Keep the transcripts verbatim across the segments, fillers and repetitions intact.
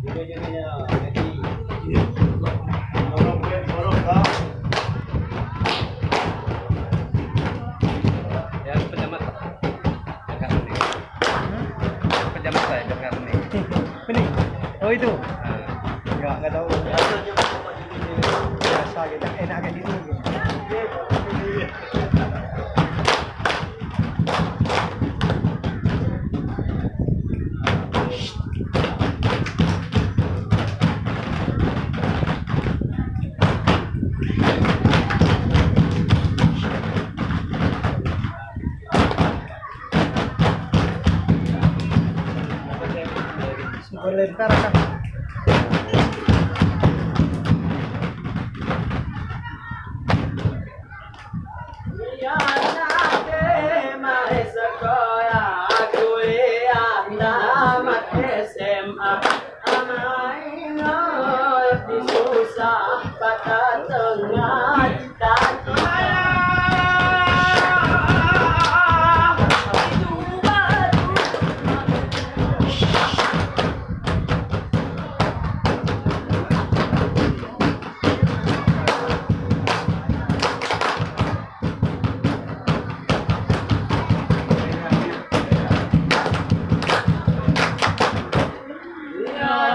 Ya, pejabat. Pejabat saya, pejabat ini. Ini. Oh, itu. Ah. Enggak, enggak tahu. Biasa gitu. Enak kayak gitu. Boleh ntar, Kak.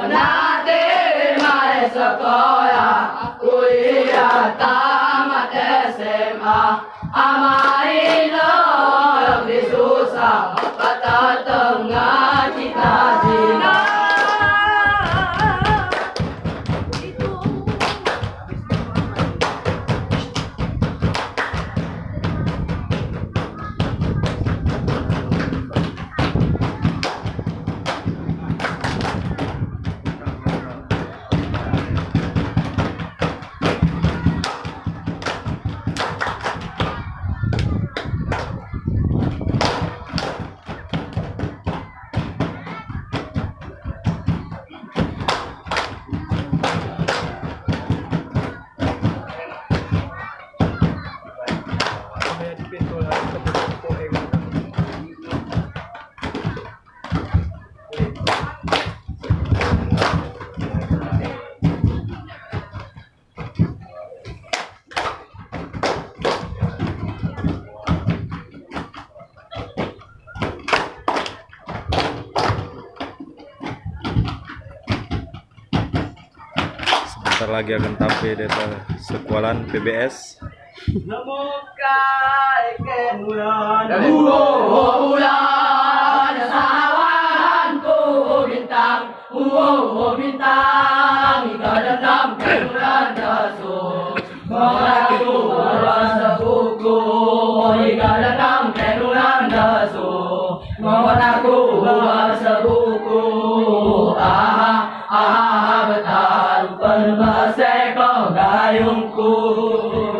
Nati may sekola, kuliah, tamat S M A. Amay ino di susa, patateng a cita-cita. Sebentar lagi akan tampil dari sekolahan P B S. Uwo, ulan, sawahan ku bintang. Uwo, bintang, ika dendam kenu landaso. Mawat aku uwa sepuku, ika dendam kenu landaso. Mawat aku uwa sepuku, aha, aha, betaru pen maseko gayungku.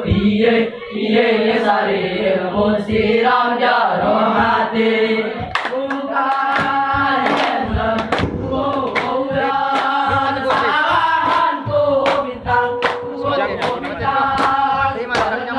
Iye, iye, iye, sari, mun siram jaro hati. Bukan, bukan, sawahan ku bintang. Terima kasih.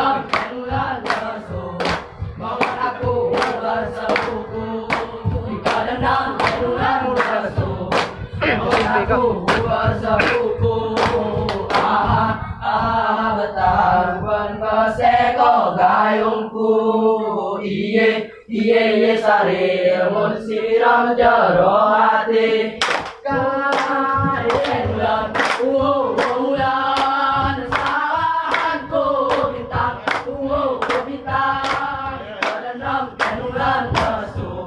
Iye, iye, iye, sari, mun siram jaro hati. Kain ulan, uwo, uwo, ulan, sawahan ku bintang, uwo, uwo, bintang, kadendam kenu landaso.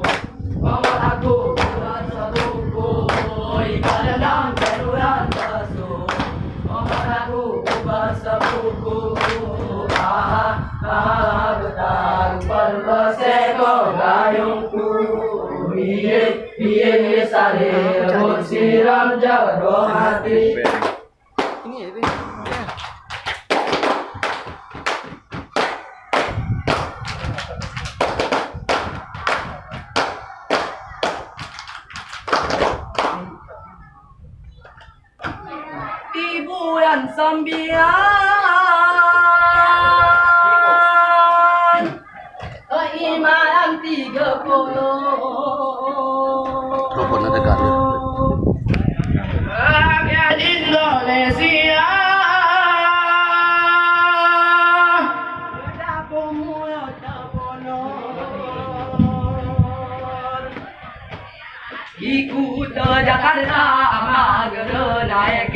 Mawat aku uwa sepuku, ika dendam kenu landaso. Mawat aku uwa sepuku, aha, aha, betaru pen maseko gayungku. Iye, iye, iye, sari, mun siram jaro hati. Ini ya, Bang. Ya. Di bulan sambilan, imalan tiga puluh. Telepon ada kan?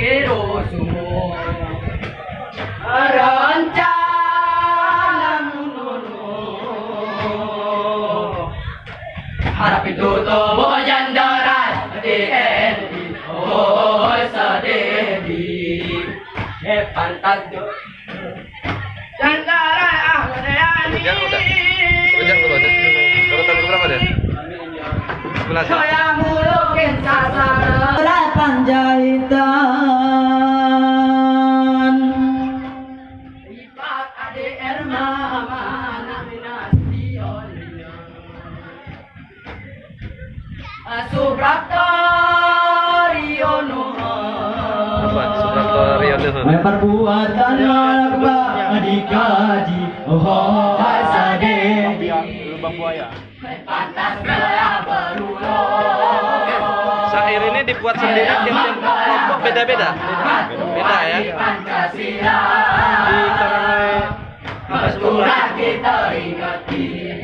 Pero sumo rencana munono. Harap itu to bo jandaray di endi, oh, sadebi. Eh, pantas jo. Jandaray, ah, Ujang udah. Ujang dulu aja. Urutan berapa dia? Sebelas. Saya mulukin sasaran. Panjaitan. Ipat ade erma mana minastion. Subraptor ionuhun. Apa? Subraptor ionuhun. Perbuatan malakba dikaji, oh, sadedi. Lubang buaya. Pantas kaya berulo. Syair ini dibuat sendiri, tiap-tiap kelompok beda-beda. Beda, ya. Pancasila. Di Karangay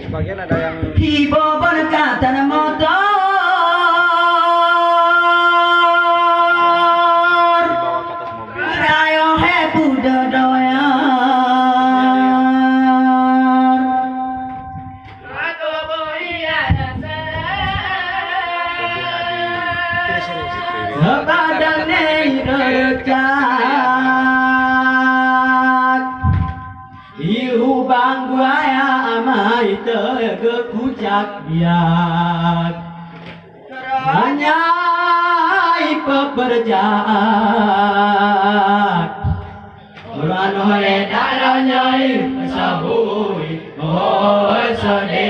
Sebagian ada yang. Ibo berkatan motor. Di bawah ke atas mobil. Rayo he puda doyar. Sepadan nei rejak. Ihu bang buaya amay tege kucak biak. Keranya ipe perjak. Orang hore dalanyai sabui. Oh, sade.